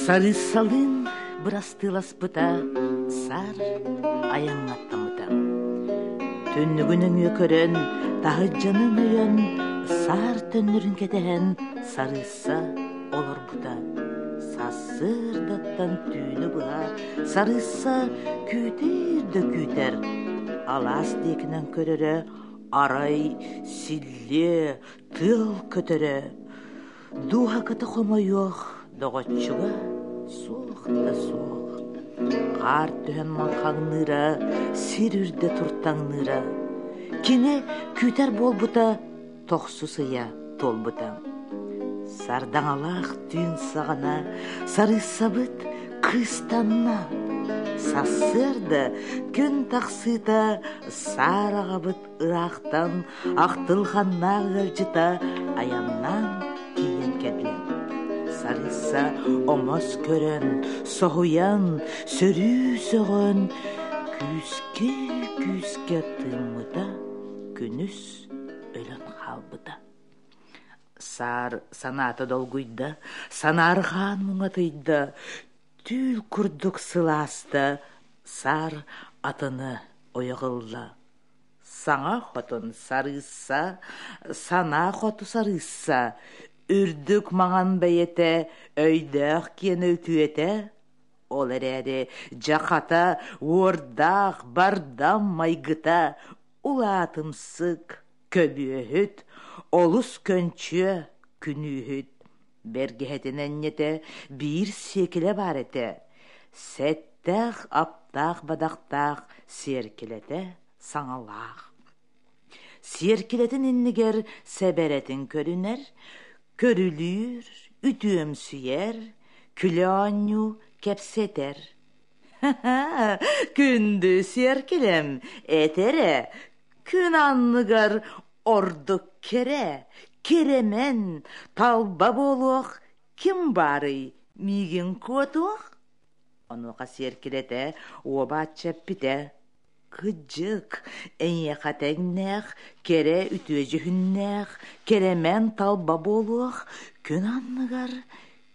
Сарыыссалыын бырастыыласпыта, саар айаҥҥаттаммыта. Түннүгүн өҥүө көрөн, таһырдьаны өҥөйөн, саар төннөрүн кэтэһэн сарыысса олорбута. Сарсыардаттан түүнү быһа сарыысса күүтэр да күүтэр, алаас диэкинэн көрөрө, арай силлиэ, тыал көтөрө, Дууһакыта хомойуох, доҕоччуга суох да суох. Хаар түһэн маҥхаҥныыра, сир үрдэ туртаҥныыра. Кини күүтэр буолбута тохсус ыйа туолбута. Сардаҥалаах түүн саҕана сарыыссабыт кыыстанна. Сарсыарда күн тахсыыта саар аҕабыт ыраахтан ахтылҕаннаах ыалдьыта айаннаан тиийэн кэллэ. Сарыысса омос көрөн, соһуйан, сөрүү сөҕөн, күүскэ-күүскэ тыыммыта, күнүс өлөн хаалбыта. Саар санаата долгуйда, санаарҕаан муҥатыйда, түүл курдук сылааста, саар атыны ойох ылла. Саҥа хотун сарыысса, санаа хоту сарыысса, үрдүк маҥан бэйэтэ, өйдөөх киэнэ үтүөтэ, ол эрээри дьахата уордаах бардам майгыта улаатымсык, көбүөһүт, олус көнчүө күнүүһүт. Бэргэһэтин энньэтэ биир сиэкилэ баар этэ, сэттээх аптаах бадахтаах сиэркилэтэ саҥалаах. Сиэркилэтин иннигэр сэбэрэтин көрүнэр, көрүлүүр, үтүөмсүйэр, күлэ оонньуу кэпсэтэр. Күндү сиэркилэм, этэрэ, күн анныгар ордук кэрэ, кэрэмэн, талба буолуох ким баарый, миигин куотуох? Онуоха сиэркилэтэ уобааччы эппитэ: Кыдьык, эйиэхэ тэҥнээх, кэрэ үтүө дьүһүннээх, кэрэмэн талба буолуох күн анныгар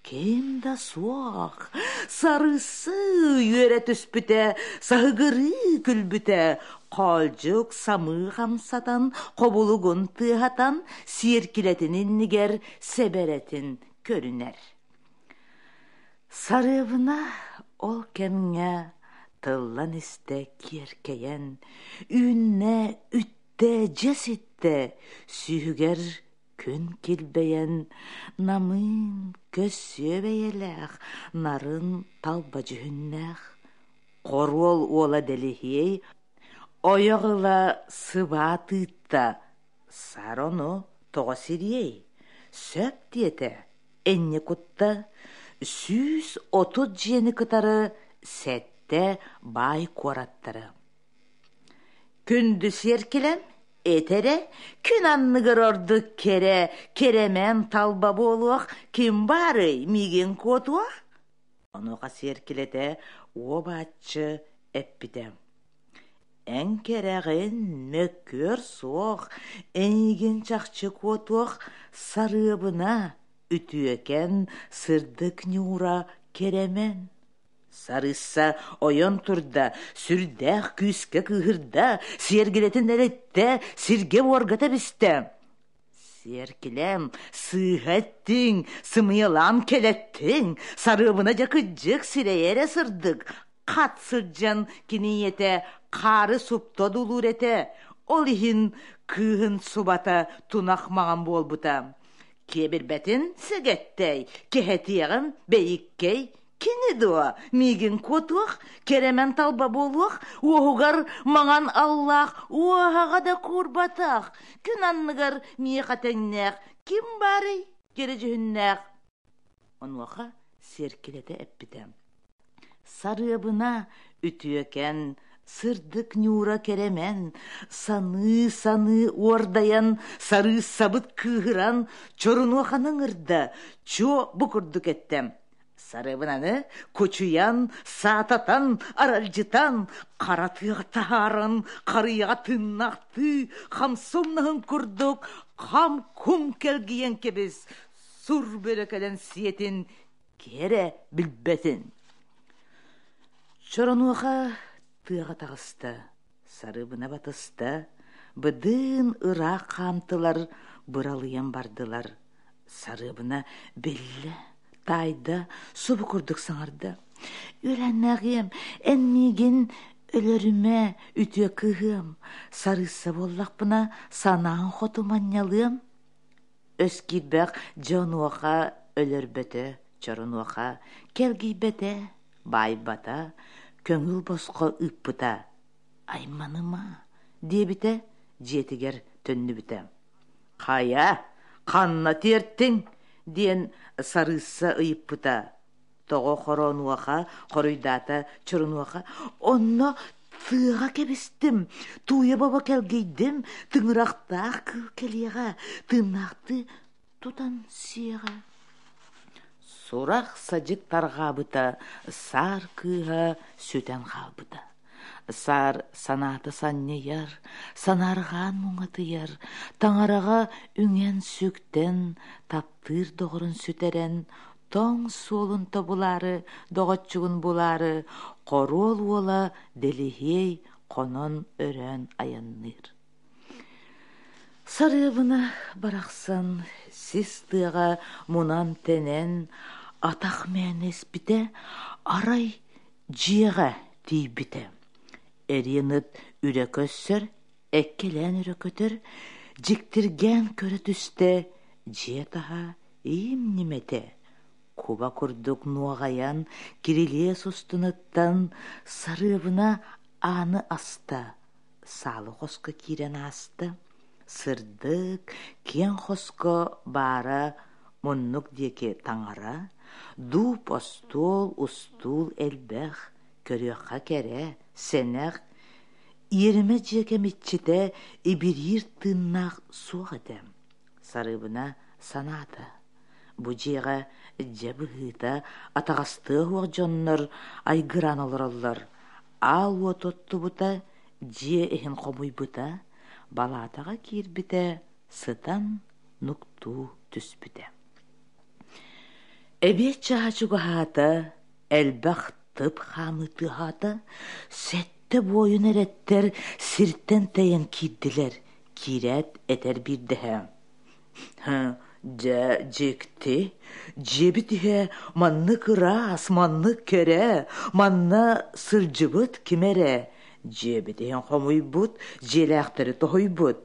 ким да суох. Сарысыы үөрэ түспүтэ, саһыгырыы күлбүтэ, хоолдьук самыы хамсатан, хобулугун тыаһатан, сиэркилэтин иннигэр сэбэрэтин көрүнэр. Сарыабына ол кэмҥэ тыллан истэ киэркэйэн, үүннэ, үттэ, дьэ ситтэ, сүүһүгэр күн килбэйэн, намыын, көссүө бэйэлээх, нарын талба дьүһүннээх, хоруол уола Дэлиһиэй ойох ыла сыбаат ыытта, сар ону тоҕо сириэй, сөп диэтэ Энньэ кутта 130 дьиэни кытары сэттэ баай куораттары. Күндү сиэркилэм, этэрэ, күн анныгар ордук кэрэ, кэрэмэн талба буолуох ким баарый, миигин куотуох? Онуоха сиэркилэтэ уобааччы эппитэ: Эн кэрэҕин, мөккүөр суох, эйигин чахчы куотуох сарыабына, үтүөкэн, сырдык ньуура кэрэмэн. Сарыысса ойон турда, сүрдээх күүскэ кыыһырда, сиэргилэтин эрэттэ, сиргэ-буорга тэбистэ. Сиэркилэм, сыыһа эттиҥ, сымыйалаан кэлэттиҥ, сарыабына дьэ кыдьык сирэйэ эрэ сырдык, хат сылдьан кини ийэтэ хаары супту одуулуур этэ, ол иһин кыыһын субата тунах маҥан буолбута. Киэбирбэтин сэгэттэй, кэһэтиэҕим бэйиккэй, Кини дуо, миигин куотуох, кэрэмэн талба буолуох, уоһугар маҥан аллаах, уоһаҕа да куурбатах, күн анныгар миэхэ тэҥнээх ким баарый, кэрэ дьүһүннээх? Онуоха сиэркилэтэ эппитэ: Сарыабына үтүөкэн, сырдык ньуура кэрэмэн, саныы-саныы уордайан, сарыыссабыт кыыһыран, чорунуоханы ыҥырда, чуо бу курдук эттэ: Сарыбынаны кучуйан, саататан, аралдьытан, хара тыаҕа таһааран, харыйаҕа тыыннаахтыы, хамсымнаһын курдук хам-кум кэлгийэн кэбис, сур бөрө кэлэн сиэтин. Киһи эрэ билбэтин. Чоронуоха тыаҕа таҕыста, сарыбына батыста, быдыын ыраах хаамтылар, быралыйан бардылар. Сарыабына биллэ, таайда, субу курдук саҥарда: «Үөлээннээҕиэм, эн миигин өлөрүмэ, үтүө кыыһыам, сарыысса буоллахпына, санааҥ хоту манньалыам». Өс киирбэх дьэ онуоха өлөрбөтө, чорунуоха кэлгийбэтэ, баайбата, көҥүл босхо ыыппыта. «Айманыма» диэбитэ, дьиэтигэр төннүбүтэ. «Хайа, ханна тиэртиҥ?» диэн сарыысса ыйыппыта. Тоҕо хоронуоха, хоруйдаата Чорунуоха, «Онно тыаҕа кэбистим, тууйа бобо кэлгийдим, тыҥырахтаах кыыл кэлиэҕэ, тыыннаахтыы тутан сиэҕэ». Сурах-садьык тарҕаабыта, саар кыыһа сүтэн хаалбыта. Саар санаата санньыйар, санаарҕаан муҥатыйар, таҥараҕа үҥэн-сүктэн, таптыыр доҕорун сүтэрэн, тоҥ суолун тобулаары, доҕоччугун булаары, хоруол уола Дэлиһиэй хонон өрөөн айанныыр. Сарыабына барахсан сис тыаҕа мунан-тэнэн, атах мээнэ испитэ, арай дьиэҕэ тиийбитэ. Эриэн ыт үрэ көссөр, эккэлээн өрө көтөр, дьиктиргээн көрө түстэ, дьиэ таһа иим-ньим этэ. Куба курдук нуоҕайан, кирилиэс устунуттан сарыабына ааны аста, саалы хоско киирэн ааста. Сырдык, киэҥ хоско баара муннук диэки таҥара, дууп остуол, устуул элбэх, көрүөххэ кэрэ, сэнэх, иэримэ дьиэ кэмиччитэ ибириир тыыннаах суох этэ. Сарыыбына санаата: бу дьиэҕэ дьэ быһыыта атаҕастыа суох дьоннор айгыраан олороллор, аал уот оттубута, дьиэ иһин хомуйбута, балаатаҕа киирбитэ, сытан нуктуу түспүтэ. Эбиэт чааһа чугаһаата, элбэх тып хаамыы тыаһаата, сэттэ буойун эрэттэр сиртэн тэйэн киирдилэр, киирээт этэр биирдэһэ: «Дьэ, дьикти, дьиэбит иһэ маннык ыраас, маннык кэрэ, манна сылдьыбыт ким эрэ, дьиэбит иһин хомуйбут, дьиэлээхтэри тоһуйбут.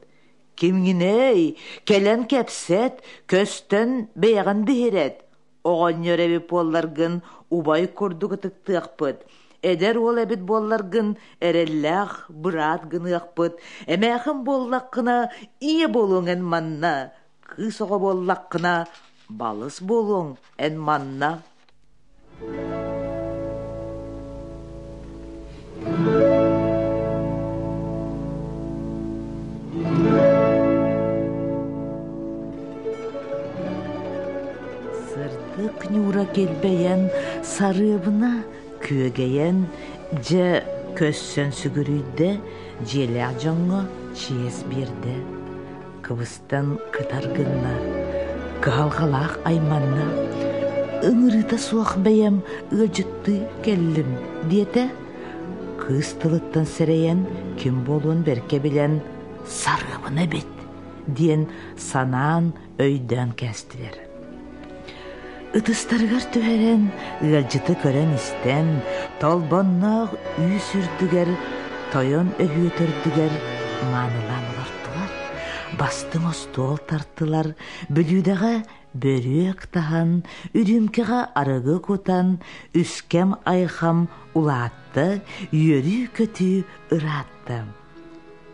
Кимҥиний, кэлэн кэпсэт, көстөн бэйэҕин биһирэт, Оҕонньор эбит буолларгын убай курдук ытыктыахпыт, эдэр уол эбит буолларгын эрэллээх быраат гыныахпыт, эмээхин буоллаххына ийэ буолуоҥ эн манна, кыыс оҕо буоллаххына балыс буолуоҥ эн манна. Сырдык ньуура килбэйэн, сарыабына күөгэйэн, дьэ көссөн сүгүрүйдэ, дьиэлээх дьоҥҥо чиэс биэрдэ. Кыбыстан кытар гынна, кыһалҕалаах айманна. Ыҥырыыта суох бэйэм ыалдьыттыы кэллим диэтэ. Кыыс тылыттан сэрэйэн, ким буолуон бэркэ билэн, сарыабына эбит диэн санаан өйдөөн кээстилэр. Ытыстарыгар түһэрэн, ыалдьыты көрөн-истэн, толбонноох үүс үрдүгэр, тойон өһүө төрдүгэр маанылаан олортулар, бастыҥ остуол тартылар, бүлүүдэҕэ бөрүөк таһан, үрүүмкэҕэ арыгы кутан, үскэм айхам улаатта, үөрүү-көтүү ыраатта.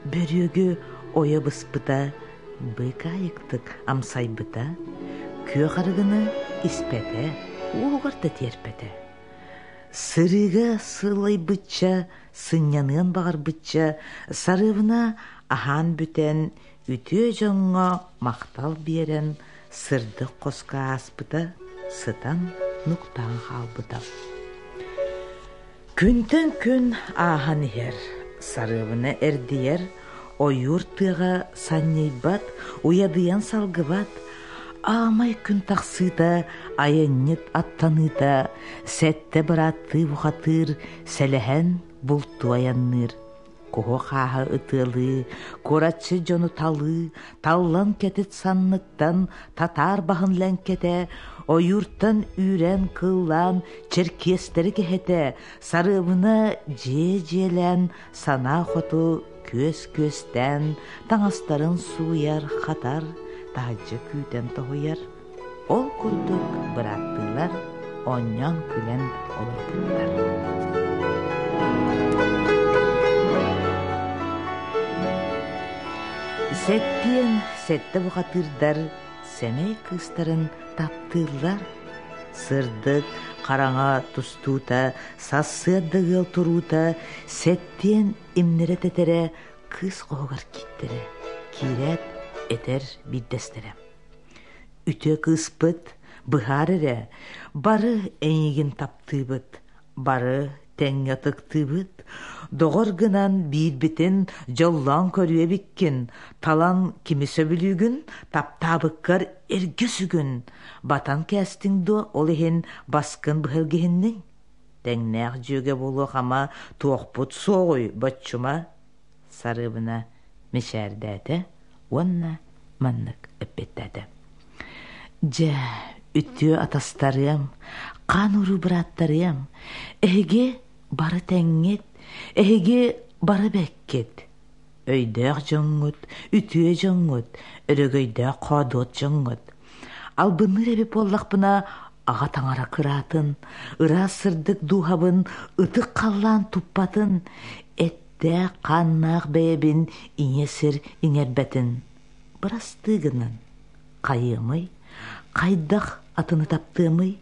Бөрүөгү ойо быспыта, быыкаайыктык амсайбыта, күөх арыгыны испэтэ, уоһугар да тиэрпэтэ. Сырыыга сылайбычча, сынньаныан баҕарбычча, сарыабына аһаан бүтэн, үтүө дьоҥҥо махтал биэрэн, сырдык хоско ааспыта, сытан нуктаан хаалбыта. Күнтэн күн ааһан иһэр, сарыабына эрдийэр, ойуур тыаҕа санньыйбат, уйадыйан салгыбат. Аамай күн тахсыыта, айанньыт аттаныыта, сэттэ бырааттыы бухатыыр сэлэһэн бултуу айанныыр. Куһу хааһы ытыалыы, кураччы дьону талыы, таллан кэтит санныттан татаар баһын лэҥкэтэ, ойууртан үүрэн кыллаан чэркиэстэри кэһэтэ, сарыабына дьиэ-дьиэлээн санаа хоту күөс-күөстээн таҥастарын сууйар, хатар, таһырдьа күүтэн тоһуйар. Ол курдук бырааттыылар оонньоон-күлэн олорбуттар. Сэттиэн сэттэ бухатыырдар сэмэй кыыстарын таптыыллар. Сырдык, хараҥа тустуута, сарсыарда ыал туруута, сэттиэн имнэрэ тэтэрэ кыыс хоһугар кииртэрэ, киирээт этэр биирдэстэрэ. Үтүө кыыспыт, быһаар эрэ, бары эйигин таптыыбыт, бары тэҥҥэ ытыктыыбыт, доҕор гынан биирбитин дьоллоон көрүө эбиккин, талан кими сөбүлүүгүн, таптаабыккар эргэ сүгүн, батан кээстиҥ дуо, ол иһин баскын быһылгиһинниҥ? Тэҥнээх дьүөгэ буолуох ама туохпут суоҕуй, боччума? Сарыабына мичээрдээтэ уонна маннык эппиэттээтэ: «Дьэ, үтүө атастарыам, хаан уруу бырааттарыам, эһиги бары тэҥҥит, эһиги бары бэккит. Өйдөөх дьоҥҥут, үтүө дьоҥҥут, өрөгөйдөөх хоодуот дьоҥҥут. Албынныыр эбит буоллахпына, аҕа таҥара кыраатын, ыраас сырдык дууһабын ытык халлаан туппатын, эттээх хааннаах бэйэбин ийэ сир иҥэрбэтин бырастыы гынан хайыамый, хайдах атыны таптыамый?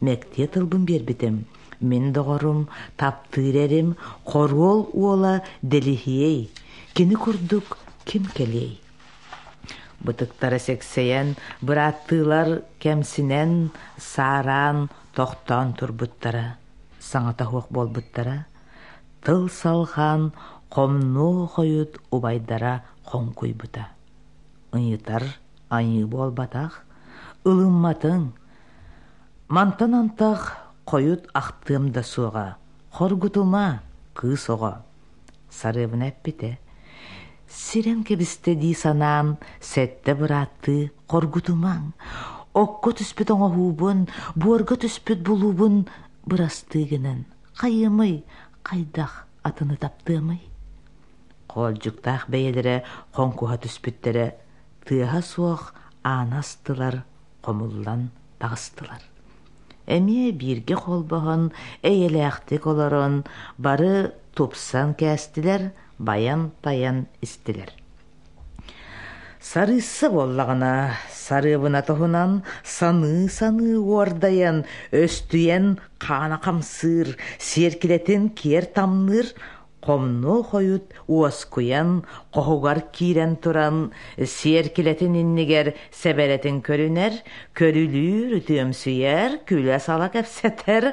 Мэктиэ тылбын биэрбитим. Мин доҕорум, таптыыр эрим, хоруол уола Дэлиһиэй, кини курдук ким кэлиэй? Бытыктара сэксэйэн, бырааттыылар кэмсинэн, саараан, тохтоон турбуттара, саҥата суох буолбуттара. Тыл салҕаан, хомнуо хойут убайдара хоҥкуйбута. Ыйытар айыы буолбатах, ылымматыҥ. Мантан антах хойут ахтыам да суоҕа, хоргутума, кыыс оҕо. Сарыабына эппитэ: «Сирэн кэбистэ дии санаан, сэттэ бырааттыы хоргутумаҥ, окко түспүт оҥоһуубун, буорга түспүт булуубун бырастыы гынан, хайыамый, хайдах атыны таптыамый?» Хоолдьуктаах бэйэлэрэ хоҥкуһа түспүттэрэ, тыаһа суох ааны астылар, хомуллан таҕыстылар. Эмиэ бииргэ холбоһон, эйэлээхтик олорон, бары тупсан кээстилэр, байан-тайан истилэр. Сарыысса буоллаҕына, сарыабына туһунан саныы-саныы уордайан, өстүйэн хаана хамсыыр, сиэркилэтин киэр тамныыр, Хомнуо хойут уоскуйан, хоһугар киирэн туран, сиэркилэтин иннигэр сэбэрэтин көрүнэр, көрүлүүр, үтүөмсүйэр, күлэ-сала кэпсэтэр,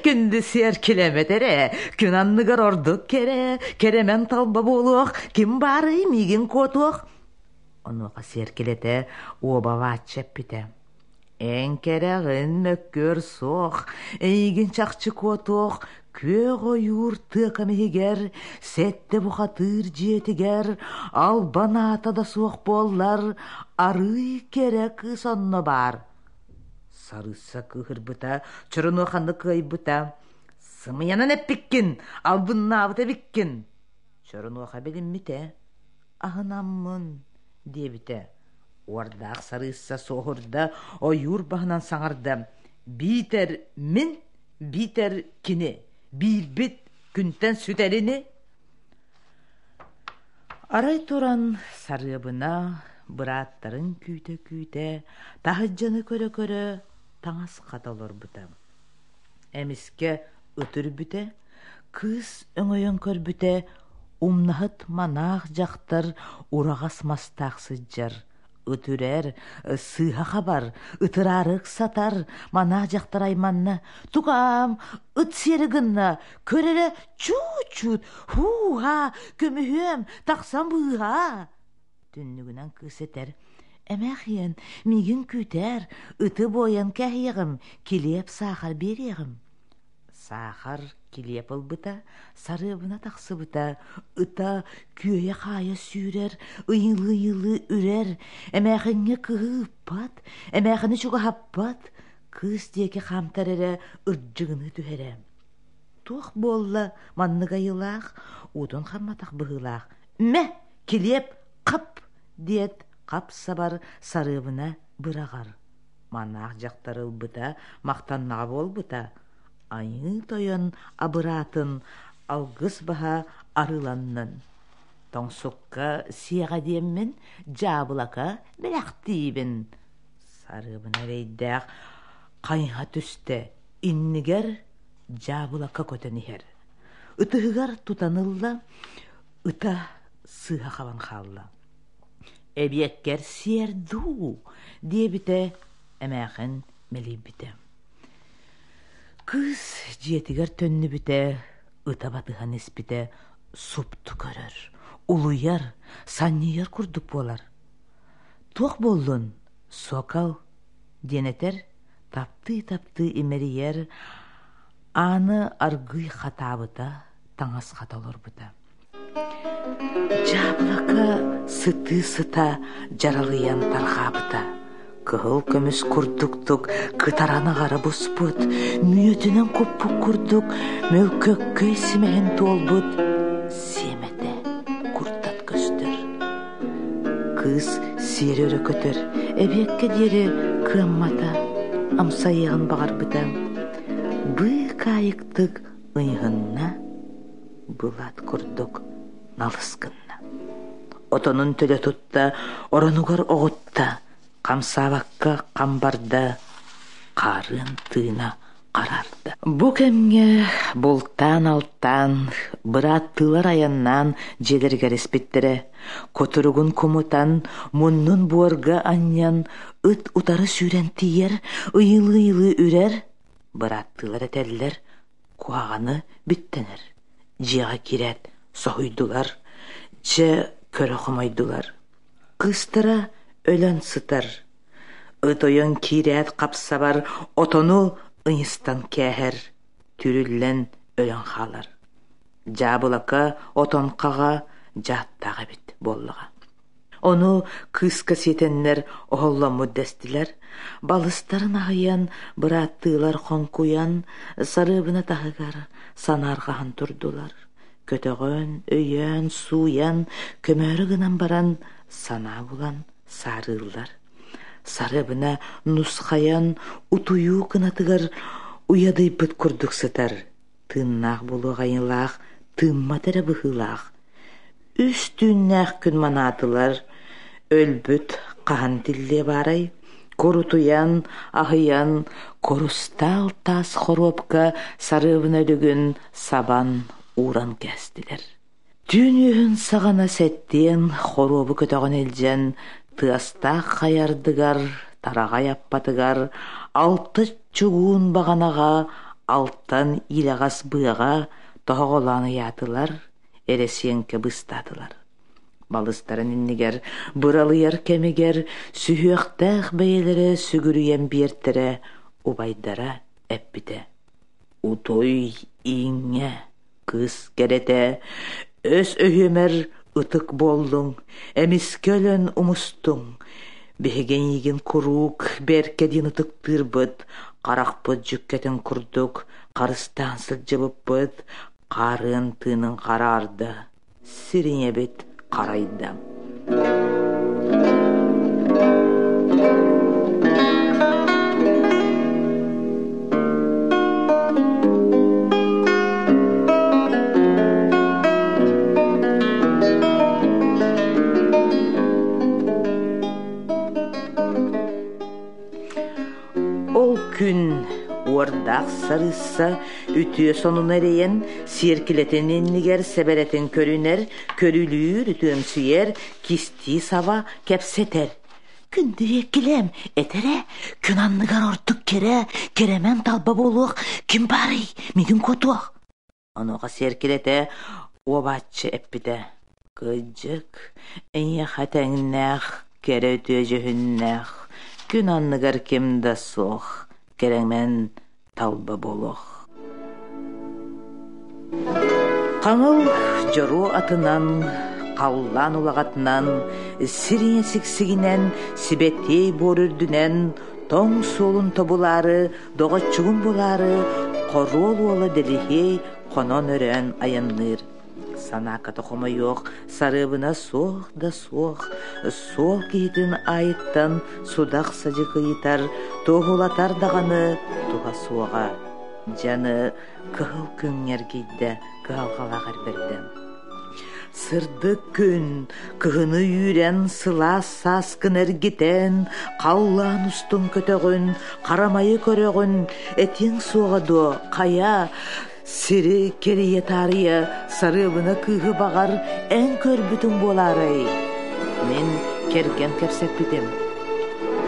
күндү сиэркилэмэт эрэ, күн анныгар ордук кэрэ, кэрэмэн талба буолуох, ким баарый миигин куотуох? Онуоха сиэркилэтэ уобалааччы эппитэ. Эн кэрэҕин мөккүөр суох, эйигин чахчы куотуох, күөх ойуур тыакам иһигэр, сэттэ бухатыыр дьиэтигэр, албан аата да суох буоллар, арыый кэрэ кыыс онно баар. Сарыысса кыыһырбыта, чорунуоханы кыайбыта. Сымыйанан эппиккин, албыннаабыт эбиккин. Чорунуоха билиммитэ. Аһынаммын, диэбитэ. Уордаах сарыысса суоһурда, ойуур баһынан саҥарда: «Биитэр мин, биитэр кини, биирбит күнтэн сүтэрини» Арай туран сарыабына бырааттарын күүтэ-күүтэ, таһырдьаны көрө-көрө таҥас хата олорбута. Эмискэ ыт үрбүтэ, кыыс өҥөйөн көрбүтэ, умнаһыт манаах дьахтар ураҕас мастаах сылдьар, ыт үрэр, сыыһа хабар, ытыраары ыксатар, манаах дьахтар айманна: «Тукаам, ыт сиэри гынна, көр эрэ, чуут-чуут, һуу-һаа, көмүһүөм, тахсан быыһаа!» Түннүгүнэн кыыс этэр: Эмээхиэн, миигин күүтээр, ыты буойан кээһиэҕим, килиэп, саахар биэриэҕим. Саахар килиэп ылбыта, сарыабына тахсыбыта, ыта күөйэ-хаайа сүүрэр, ыйылыы-ыйылыы үрэр, эмээхиҥҥэ кыһыыппат, эмээхини чугаһаппат, кыыс диэки хаамтар эрэ ырдьыгыныы түһэрэ. Туох буолла маннык айылаах, уутун хамматах быһыылаах, «Мэ, килиэп, хап!» диэт хап-сабар сарыабына быраҕар. Манаах дьахтар ылбыта, махтаннаҕа буолбута. Айыы тойон абыраатын алгыс баһа арыланнын. Тоҥсукка сиэҕэ диэммин, дьаабылака бэлэхтиибин. Сарыабына эрэйдээх хайыһа түстэ, иннигэр дьаабылака көтөн иһэр. Ытыһыгар тутан ылла, ыта сыыһа хабан хаалла. «Эбиэккэр сиэр дуу?» диэбитэ эмээхин мэлийбитэ. Кыыс дьиэтигэр төннүбүтэ, ыта батыһан испитэ супту көрөр, улуйар, санньыйар курдук буолар. «Туох буоллун, сокол?» диэн этэр, таптыы-таптыы имэрийэр, ааны аргыый хатаабыта, таҥас хата олорбута. Дьаабылака сытыы сыта дьаралыйан тарҕаабыта. Кыһыл көмүс курдуктук кытаран аҕара буспут, мүөтүнэн куппут курдук мөлкөккөй симэһин туолбут сиэмэтэ куртат көстөр. Кыыс сиэри өрө көтөр, эбиэккэ диэри кыаммата, амсайыаҕын баҕарбыта. Быыкаайыктык ыйыһынна былаат курдук налыс гынна. Отонун төлө тутта, оронугар оҕутта, хамсаабакка хам барда, хаарыан тыына хараарда. Бу кэмҥэ бултаан-алтаан, бырааттыылар айаннаан дьиэлэригэр испиттэрэ. Кутуругун кумутан, муннун буорга анньан, ыт утары сүүрэн тиийэр, ыйылыы-ыйылыы үрэр, бырааттыылар этэллэр, Куһаҕаны биттэнэр, дьиэҕэ киирээт соһуйдулар, дьэ көрө хомойдулар. Кыыстара өлөн сытар. Ыт ойон киирээт хапсабар отону ыйыстан кээһэр, түрүллэн өлөн хаалар. Дьаабылака отон хаҕа дьааттаах эбит буоллаҕа. Ону кыыска сиэтэннэр оһолломмут дэстилэр, балыстарын аһыйан, бырааттыылар хоҥкуйан, сарыабына таһыгар санаарҕаһан турдулар. Көтөҕөн, өйөөн, сууйан, көмөөрү гынан баран санаа булан саарыыллар. Сарыабына нусхайан, утуйуу кынатыгар уйадыйбыт курдук сытар, тыыннаах буолуох айылаах тыыммат эрэ быһыылаах Үс түүннээх күн манаатылар, өлбүт хаһан тиллиэ баарай, курутуйан, аһыйан, курустаал таас хоруопка сарыабына өлүгүн сабан ууран кээстилэр. Түүн үөһүн саҕана сэттиэн хоруобу көтөҕөн илдьэн тыастаах хайа ардыгар, тараҕай аппатыгар, алта чугуун баҕанаҕа алтан иилэҕэс быаҕа тоһоҕолоон ыйаатылар, эрэсиэҥкэ быстаатылар. Балыстарын иннигэр быралыйар кэмигэр сүһүөхтээх бэйэлэрэ сүгүрүйэн биэртэрэ убайдара эппитэ: «Утуй ииҥҥэ, кыыс кэрэтэ, өс өһүөмэр ытык буоллуҥ, эмискэ өлөн умустуҥ. Биһиги эйигин куруук бэркэ диэн ытыктыырбыт, харахпыт дьүккэтин курдук харыстаан сылдьыбыппыт, Хаарыан тыынын хараарда, сир ийэбит харайда. Ол күн уордаах сарыысса үтүө сонун эрэйэн, сиэркилэтин иннигэр сэбэрэтин көрүнэр, көрүлүүр, үтүөмсүйэр, кистии саба кэпсэтэр. Күндү эккилэм, этэрэ, күн анныгар ордук кэрэ, кэрэмэн талба буолуох, ким баарый, мигин куотуох. Онуоха сиэркилэтэ уобааччы эппитэ: «Кырдьык, эйиэхэ тэҥнээх кэрэ үтүө дьүһүннээх, күн анныгар ким да суох, кэрэмэн талба буолуох. Хаҥыл дьоруо атынан, халлаан улаҕатынан, сир ийэ сиксигинэн, сибэтиэй буор үрдүнэн, тоҥ суолун тобулаары, доҕоччугун булаары, хоруол уола Дэлиһиэй хонон-өрөөн айанныыр. Санааката хомойуох, сарыабына суох да суох, суол киһитин аайыттан судах садьык ыйытар, туоһулатар даҕаны туһа суоҕа. Дьаны кыһыл күҥҥэ эргийдэ, кыһалҕалаах эрбэрдэ. Сырдык күн, кыһыны үүрэн, сылаас сааскын эргитэн, халлаан устун көтөҕүн, харамайы көрөҕүн, этиэҥ суоҕа дуо, хайа, Сири кэрийэ таарыйа сарыабына кыыһы баҕар эн көрбүтүҥ буолаарай? Мин кэргэн кэпсэппитим.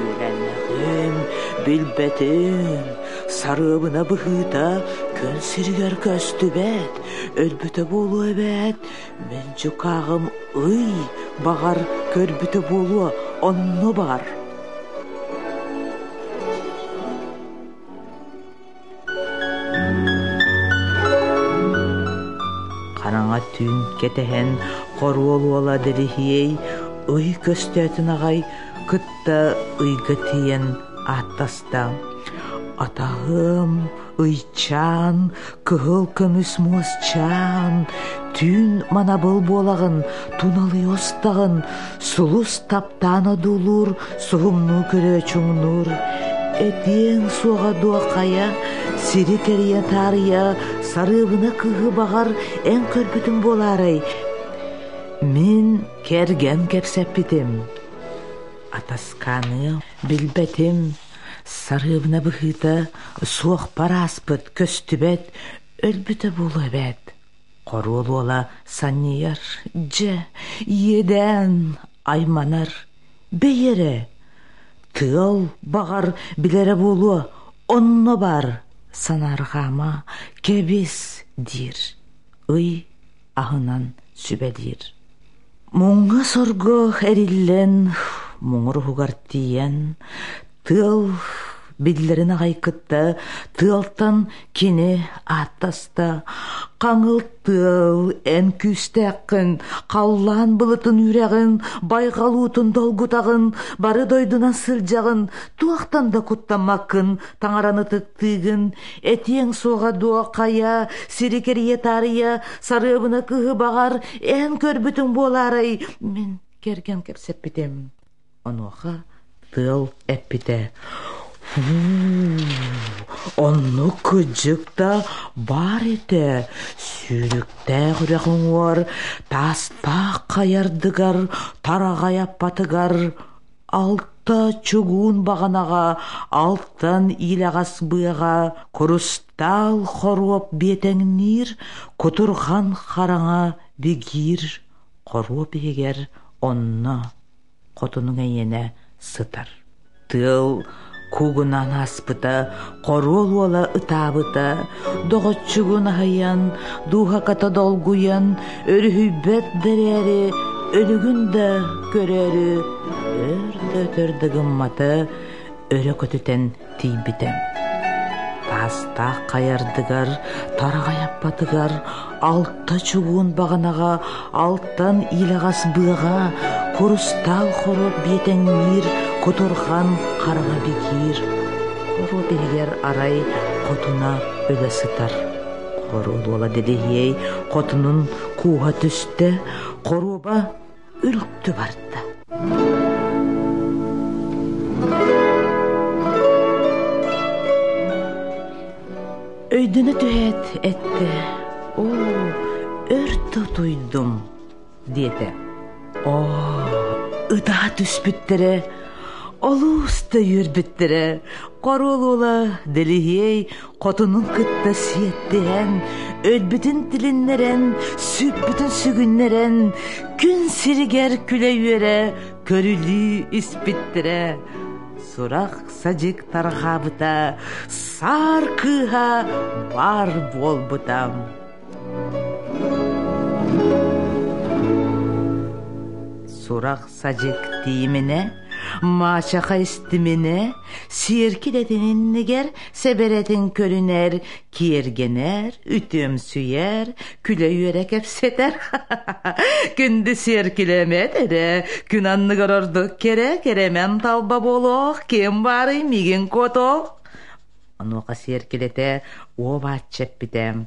Үөрэннэҕим, билбэтим, сарыабына быһыыта күн сиригэр көстүбэт, өлбүтэ буолуо эбээт, мин дьукааҕым ый баҕар көрбүтэ буолуо, онно баар. Хараҥа түүн кэтэһэн хоруол уола Дэлиһиэй ый көстөөтүн аҕай кытта ыйга тиийэн ааттаста: «Атаһым, ыйчаан, кыһыл көмүс муосчаан, түүн манабыл буолаҕын, туналый устаҕын, сулус таптаан одуулуур, суһумнуу көрөөчүҥнуур, этиэҥ суоҕа дуо хайа, сири кэрийэ таарыйа, сарыабына кыыһы баҕар эн көрбүтүҥ буолаарай? Мин кэргэн кэпсэппитим, атаскааныам билбэтим, сарыабына быһыыта суохпар ааспыт, көстүбэт, өлбүтэ буолуо эбээт. Хоруол уола санньыйар, дьэ, иэдээн айманар, бэйи эрэ, тыал баҕар билэрэ буолуо, онно баар санаарҕаама, кэбис диир, ый аһынан сүбэлиир. Муҥҥа-сорго эриллэн, муҥур уһугар тиийэн, Тыал биллэрин аҕай кытта тыалтан кини ааттаста: «Хаҥыл тыал, эн күүстээххин, халлаан былытын үүрэҕин, байҕал уутун долгутаҕын, бары дойдунан сылдьаҕын, туохтан да куттаммаккын, таҥараны ытыктыыгын, этиэҥ суоҕа дуо хайа, сири кэрийэ таарыйа, сарыабына кыһы баҕар, эн көрбүтүҥ буолаарай, мин кэргэн кэпсэппитим». Онуоха тыал эппитэ: «Оннук кыдьык да баар этэ, сүүрүктээх үрэх уҥуор, таастаах хайардыгар, тараҕай аппатыгар, алта чугуун баҕанаҕа, алтан иилэҕэс быаҕа, курустаал хоруоп биэтэҥниир, кутурҕан хараҥа бигиир хоруоп иһигэр онно хотунуҥ эйиэнэ сытар. Тыал куугунаан ааспыта, хоруол уола ытаабыта, доҕоччугун аһыйан, дууһаката долгуйан, өрүһүйбэт да эрээри, өлүгүн да көрөөрү өр да өтөр да гыммата, өрө көтүтэн тиийбитэ. Таастаах хайардыгар, тараҕай аппатыгар, алта чугуун баҕанаҕа, алтан иилэҕэс быаҕа, курустаал хоруоп биэтэҥниир, кутурҕан хараҥа бигиир. Хоруоп иһигэр арай хотуна өлө сытар. Хоруол уола Дэлиһиэй хотунун кууһа түстэ, хоруоба үлтү барда. Өйдөнө түһээт эттэ: «Оо, өр да утуйдум» диэтэ. Оо, ытаһа түспүттэрэ, олус да үөрбүттэрэ, хоруол уола Дэлиһиэй хотунун кытта сиэттиһэн, өлбүтүн тилиннэрэн, сүппүтүн сүгүннэрэн, күн сиригэр күлэ-үөрэ көрүлүү испиттэрэ. Сурах-садьык тарҕаабыта, саар кыыһа баар буолбута. Сурах-садьык тиийиминэ, маачаха истиминэ, сиэркилэтин иннигэр сэбэрэтин көрүнэр, киэргэнэр, үтүөмсүйэр, күлэ-үөрэ кэпсэтэр. Күндү сиэркилэмэт эрэ, күн анныгар ордук кэрэ, кэрэмэн талба буолуох, ким баарый миигин куотуох? Онуоха сиэркилэтэ уобааччы эппитэ: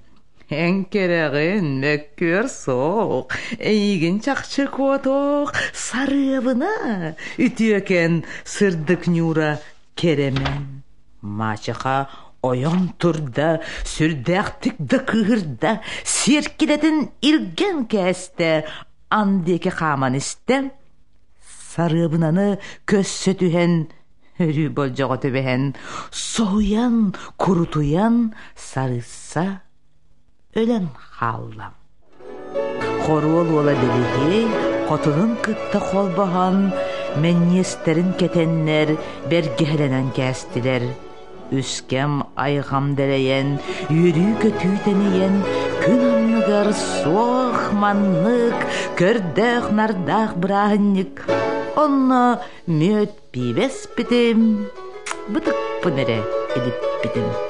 Эн кэрэҕин, мөккүөр суох, эйигин чахчы куотуох, сарыабына, үтүөкэн сырдык ньуура кэрэмэн. Мачеха ойон турда, сүрдээхтик да кыыһырда, сиэркилэтин илгэн кээстэ, ан диэки хааман истэ, сарыабынаны көссө түһэн өрүү болдьоҕо түбэһэн, соһуйан, курутуйан сарыысса өлөн хаалла. Хоруол уола Дэлиһиэй хотунун кытта холбоһон, мэнньиэстэрин кэтэннэр, бэргэһэлэнэн кээстилэр. Үскэм айҕам дэлэйэн, үөрүү-көтүү тэнийэн, күн анныгар суох маннык көрдөөх-нардаах бырааһынньык. Онно мүөт пиибэспитим, бытыкпын эрэ илиппитим.